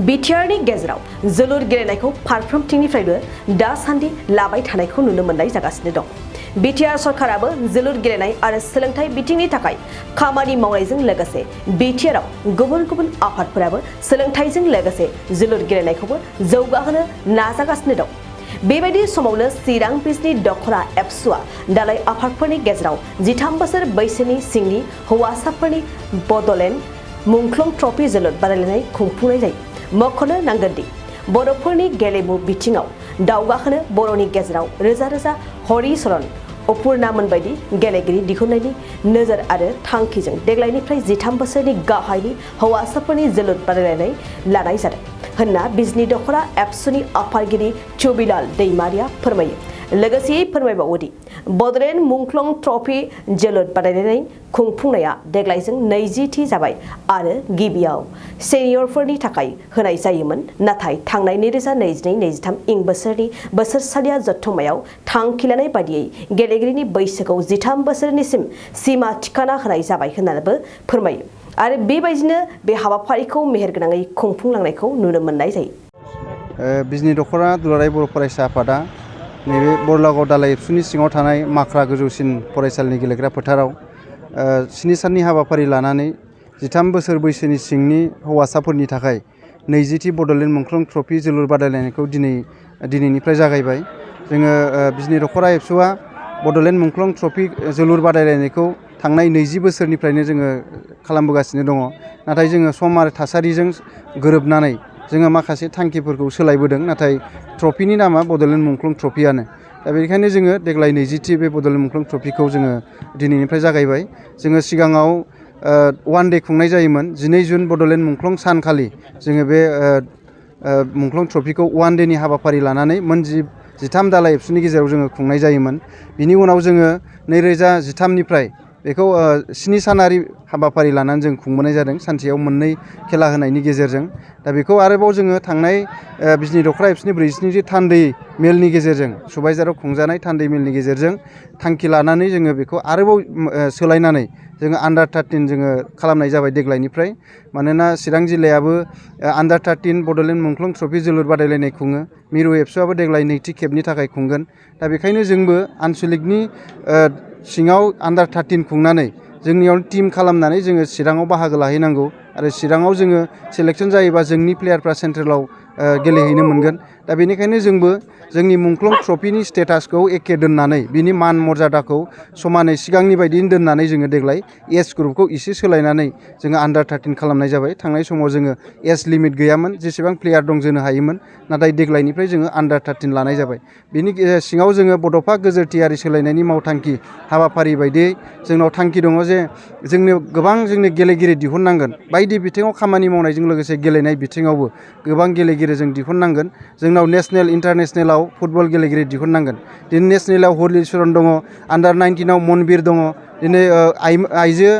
बिटिआरनि गेजेराव जोलुर गेलेनायखौ फारफ्रोमथिंनिफ्रायबो दासान्दि लाबाय थानायखौ नुनो मोननाय जागासिनो दं। बिटिआर सरकाराबो जोलुर गेलेनाय आरो सोलोंथाइ बिथिंनि थाखाय खामानि मावनायजों लोगोसे बिटिआरआव गुबुन गुबुन आफादफोराबो सोलोंथाइजों लोगोसे जोलुर गेलेनायखौबो जौगाहोनो नाजागासिनो दं। बेबायदि समावनो चिरां बिजनी दख'रा एबसुआ दालाय आफादफोरनि गेजेराव 13 बोसोर बैसोनि सिंनि हौवासाफोरनि बड'लेण्ड मुंख्लं ट्रफी जोलुर बादायलायनाय खुंफुंनाय जायो। मख'नो नांगोनदि बर'फोरनि गेलेमु बिथिङाव दावगाहोनो बर'नि गेजेराव रोजा रोजा हरिचरन अपुर्णामोन बायदि गेलेगिरि दिहुननायनि नोजोर आरो थांखिजों देग्लायनिफ्राय 13 बोसोरनि गाहायनि हौवासाफोरनि जोलुर बादायलायनाय लानाय जादों होनना बिजनी दख'रा एबसुनि आफादगिरि चुबिलाल दैमारिया फोरमायो। लोगोसेयै फोरमायबावोदि बड'लेण्ड मुंख्लं ट्रफी जोलुर बादायलायनाय खुंफुंनाया देग्लायजों 20थि जाबाय आरो गिबियाव सेनियरफोरनि थाखाय होनाय जायोमोन, नाथाय थांनाय 2022-23 इं बोसोरनि बोसोरसालिया जथुम्मायाव थांखि लानाय बायदियै गेलेगिरिनि बैसोखौ 13 बोसोरनिसिम सिमा थिखाना होनाय जाबाय होननानैबो फोरमायो आरो बेबायदिनो बे हाबाफारिखौ मेहेरगोनाङै खुंफुंलांनायखौ नुनो मोननाय जायो। बिजनी दख'रा दुलाराय बर' फरायसा आफादा नैबे बरलागाव दालाय एबसुनि सिङाव थानाय माख्रा गोजौसिन फरायसालिनि गेलेग्रा फोथाराव 7 साननि हाबाफारि लानानै 13 बोसोर बैसोनि सिंनि हौवासाफोरनि थाखाय 20थि बड'लेण्ड मुंख्लं ट्रफी जोलुर बादायलायनायखौ दिनैनिफ्राय जागायबाय। जोङो बिजनी दख'रा एबसुआ बड'लेण्ड मुंख्लं ट्रफी जोलुर बादायलायनायखौ थांनाय 20 बोसोरनिफ्रायनो जोङो खालामबोगासिनो दङ। नाथाय जोङो सम आरो थासारिजों गोरोबनानै जोङो माखासे थांखिफोरखौ सोलायबोदों, नाथाय ट्रफीनि नामा बड'लेण्ड मुंख्लं ट्रफीआनो। दा बेनिखायनो जोङो देग्लाय 20थि बे बड'लेण्ड मुंख्लं ट्रफीखौ जोङो दिनैनिफ्राय जागायबाय। जोङो सिगाङाव वान डे खुंनाय जायोमोन। 12 जुन बड'लेण्ड मुंख्लं सानखालि जोङो बे मुंख्लं ट्रफीखौ वान डेनि हाबाफारि लानानै 13 दालाय एबसुनि गेजेराव जोङो खुंनाय जायोमोन। बिनि उनाव जोङो 2013निफ्राय बेखौ 7 सानारि हाबाफारि लानानै जों खुंबोनाय जादों, सानसेयाव 2 खेला होनायनि गेजेरजों। दा बेखौ आरोबाव जोङो थांनाय बिजनी दख'रा एबसुनि 46 थान्दै मेलनि गेजेरजों, सुबाइजाराव खुंजानाय थान्दै मेलनि गेजेरजों थांखि लानानै जोङो बेखौ आरोबाव सोलायनानै जोङो आन्डार 13 जोङो खालामनाय जाबाय देग्लायनिफ्राय। मानोना चिरां जिल्लायाबो आन्डार 13 बड'लेण्ड मुंख्लं ट्रफी जोलुर बादायलायनाय खुङो। मिरु एबसुआबो देग्लाय 2थि खेबनि थाखाय खुंगोन। दा बेखायनो जोंबो आनसलिकनि सिङाव आन्डार 13 खुंनानै जोंनियाव टिम खालामनानै जोङो चिराङाव बाहागो लाहैनांगौ आरो चिराङाव जोङो सेलेक्सन जायोबा जोंनि प्लेयारफ्रा सेन्ट्रेलाव गेलेहैनो मोनगोन। दा बेनिखायनो जोंबो जोंनि मुंख्लं ट्रफीनि स्टेटासखौ एखे दोननानै बिनि मान मर्यादाखौ समानै सिगांनि बायदिनो दोननानै जोङो देग्लाय एज ग्रुपखौ एसे सोलायनानै जोङो आन्डार 13 खालामनाय जाबाय। थांनाय समाव जोङो एज लिमिट गैयामोन, जेसेबां प्लेयार दं जोनो हायोमोन, नाथाय देग्लायनिफ्राय जोङो आन्डार 13 लानाय जाबाय। बिनि सिङाव जोङो बड'फा गोजोरथियारि सोलायनायनि मावथांखि हाबाफारि बायदियै जोंनाव थांखि दङ जे जोंनो गोबां जोंनि गेलेगिरि दिहुननांगोन। बायदि बिथिङाव खामानि मावनायजों लोगोसे गेलेनाय बिथिङावबो गोबां गेलेगिरि जों दिहुननांगोन। जोंनाव नेसनेल इन्टारनेसनेलाव फुटबल गेलेगिरि दिहुननांगोन। दिनै नेसनेलाव हलिचरन दङ, आन्डार 19आव मनबिर दङ, दिनै आइजो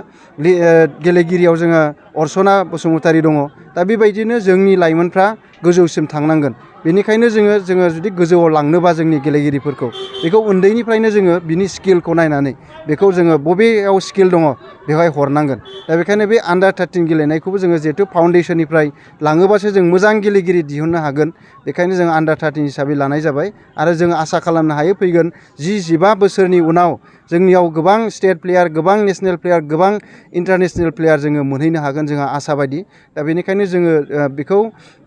गेलेगिरियाव जोङो अर्चना बसुमतारी दङ। दा बेबायदिनो जोंनि लाइमोनफ्रा गोजौसिम थांनांगोन। बेनिखायनो जोङो जुदि गोजौआव लांनोबा जोंनि गेलेगिरिफोरखौ बेखौ उन्दैनिफ्रायनो जोङो बिनि स्किलखौ नायनानै बेखौ जोङो बबेयाव स्किल दङ बेवहाय हरनांगोन। दा बेखायनो बे आन्डार 13 गेलेनायखौबो जोङो जिहेथु फाउन्डेसननिफ्राय लाङोबासो जों मोजां गेलेगिरि दिहुननो हागोन। बेखायनो जों आन्डार 13 हिसाबै लानाय जाबाय आरो जों आसा खालामनो हायो फैगोन 10-15 बोसोरनि उनाव जोंनियाव गोबां स्टेट प्लेयार, गोबां नेसनेल प्लेयार, गोबां इन्टारनेसनेल प्लेयार जोङो मोनहैनो हागोन, जोंहा आसा बायदि। दा बेनिखायनो जोङो बेखौ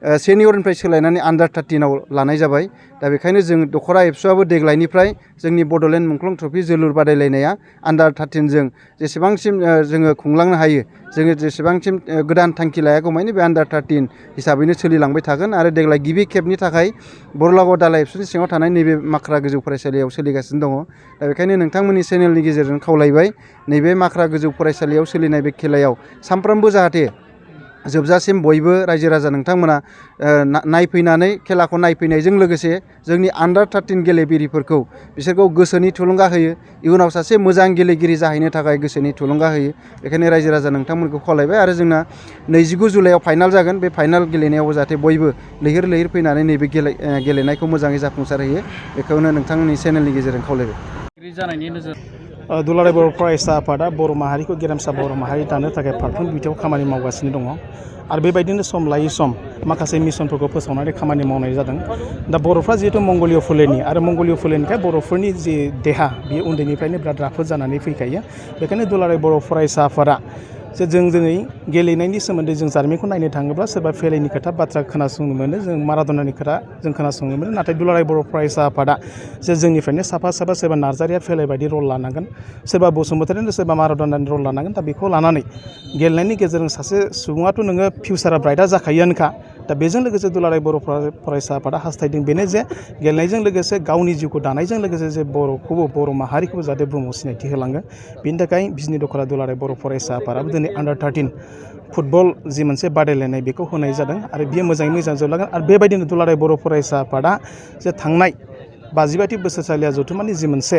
सेनियरनिफ्राय सोलायनानै आन्डार 13आव लानाय जाबाय। दा बेखायनो जों दख'रा एबसुआबो देग्लायनिफ्राय जोंनि बड'लेण्ड मुंख्लं ट्रफी जोलुर बादायलायनाया आन्डार 13 जों जेसेबांसिम जोङो खुंलांनो हायो, जोङो जेसेबांसिम गोदान थांखि लायागौमानि बे आन्डार 13 हिसाबैनो सोलिलांबाय थागोन। आरो देग्लाय गिबि खेबनि थाखाय बरलागाव दालाय एबसुनि सिङाव थानाय नैबे माख्रा गोजौ फरायसालियाव सोलिगासिनो दङ। दा बेखायनो नोंथांमोननि चेनेलनि गेजेरजों खावलायबाय, नैबे माख्रा गोजौ फरायसालियाव सोलिनाय बे खेलायाव सानफ्रोमबो जाहाथे जोबजासिम बयबो रायजो राजा नोंथांमोना नायफैनानै खेलाखौ नायफैनायजों लोगोसे जोंनि आन्डार 13 गेलेगिरिफोरखौ बिसोरखौ गोसोनि थुलुंगा होयो, इयुनाव सासे मोजां गेलेगिरि जाहैनो थाखाय गोसोनि थुलुंगा होयो। बेखायनो रायजो राजा नोंथांमोनखौ खावलायबाय आरो जोंना 29 जुलाइआव फाइनाल जागोन। बे फाइनाल गेलेनायावबो जाहाथे बयबो लैहोर लैहोर फैनानै नैबे गेलेनायखौ मोजाङै जाफुंसार होयो, बेखौनो नोंथांमोननि चेनेलनि गेजेरजों खावलायबाय। दुलाराय बर' फरायसा आफादा बर' माहारिखौ गेरेमसा बर' माहारि दानो थाखाय फारफ्रोम बिथिङाव खामानि मावगासिनो दङ। आरो बेबायदिनो सम लायै सम माखासे मिशनफोरखौ फोसावनानै खामानि मावनाय जादों दा बर'फ्रा जिहेतु मंगलीय फोलेरनि आरो मंगलीय फोलेरनिखाय बर'फोरनि जि देहा बेयो उन्दैनिफ्रायनो बिराद राफोद जानानै फैखायो बेखायनो दुलाराय बर' फरायसा आफादा जे जों दिनै गेलेनायनि सोमोन्दै जों जारिमिनखौ नायनो थाङोब्ला सोरबा फेलेनि खोथा बाथ्रा खोनासंनो मोनो जों मारादनानि खोथा जों खोनासंनो मोनो नाथाय दुलाराय बर' फरायसा आफादा जे जोंनिफ्रायनो साफा सोरबा नार्जारिया फेले बायदि रल लानांगोन सोरबा बसुमतारियानो सोरबा मारादनानि रल लानांगोन दा बेखौ लानानै गेलेनायनि गेजेरजों सासे सुबुङाथ' नोङो फिउचारा ब्राइटआ जाखायोआनोखा दा बेजों लोगोसे दुलाराय बर' फरायसा आफादा हास्थायदों बेनो जे गेलेनायजों लोगोसे गावनि जिउखौ दानायजों लोगोसे जे बर'खौबो बर' माहारिखौबो जाहाथे बुहुमाव सिनायथि होलाङो बेनि थाखाय बिजनि दख'रा दुलाराय बर' फरायसा आफादाबो दिनै अंडार-13 फुटबल जि मोनसे बादायलायनाय बेखौ होनाय जादों आरो बियो मोजाङै मोजां जोबलांगोन आरो बेबायदिनो दुलाराय बर' फरायसा आफादा जे थांनाय 55थि बोसोरसालिया जथुम्मानि जि मोनसे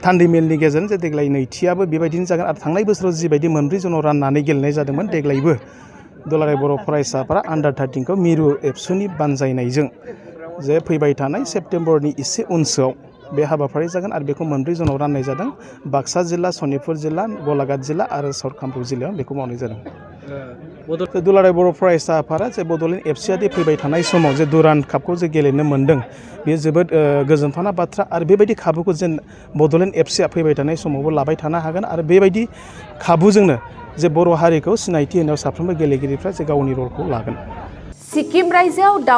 थान्दै मेलनि गेजेरजों जे देग्लाय नैथियाबो बेबायदिनो जागोन आरो थांनाय बोसोराव जिबायदि 4 जनाव राननानै गेलेनाय जादोंमोन देग्लायबो दुलाराय बर' फरायसाफोरा अंडार-13खौ मिरु एबसुनि बानजायनायजों जे फैबाय थानाय सेप्तेम्बरनि एसे उनसोआव बे हाबाफारि जागोन आरो बेखौ 4 जनाव राननाय जादों बाक्सा जिल्ला सनितपुर जिल्ला गलाघाट जिल्ला आरो साउथ कामरुप जिल्लायाव बेखौ मावनाय जादों दुलाराय बर' फरायसा आफादा जे बड'लेण्ड एफसिआ दि फैबाय थानाय समाव जे दुरान्ड कापखौ जे गेलेनो मोन्दों बेयो जोबोद गोजोनथावना बाथ्रा आरो बेबायदि खाबुखौ जेन बड'लेण्ड एफसिआ फैबाय थानाय समावबो लाबाय थानो हागोन आरो बेबायदि खाबुजोंनो जे बर' हारिखौ सिनायथि होनायाव साफ्रोमबो गेलेगिरिफ्रा जे गावनि रलखौ लागोन। सिक्किम रायजोआव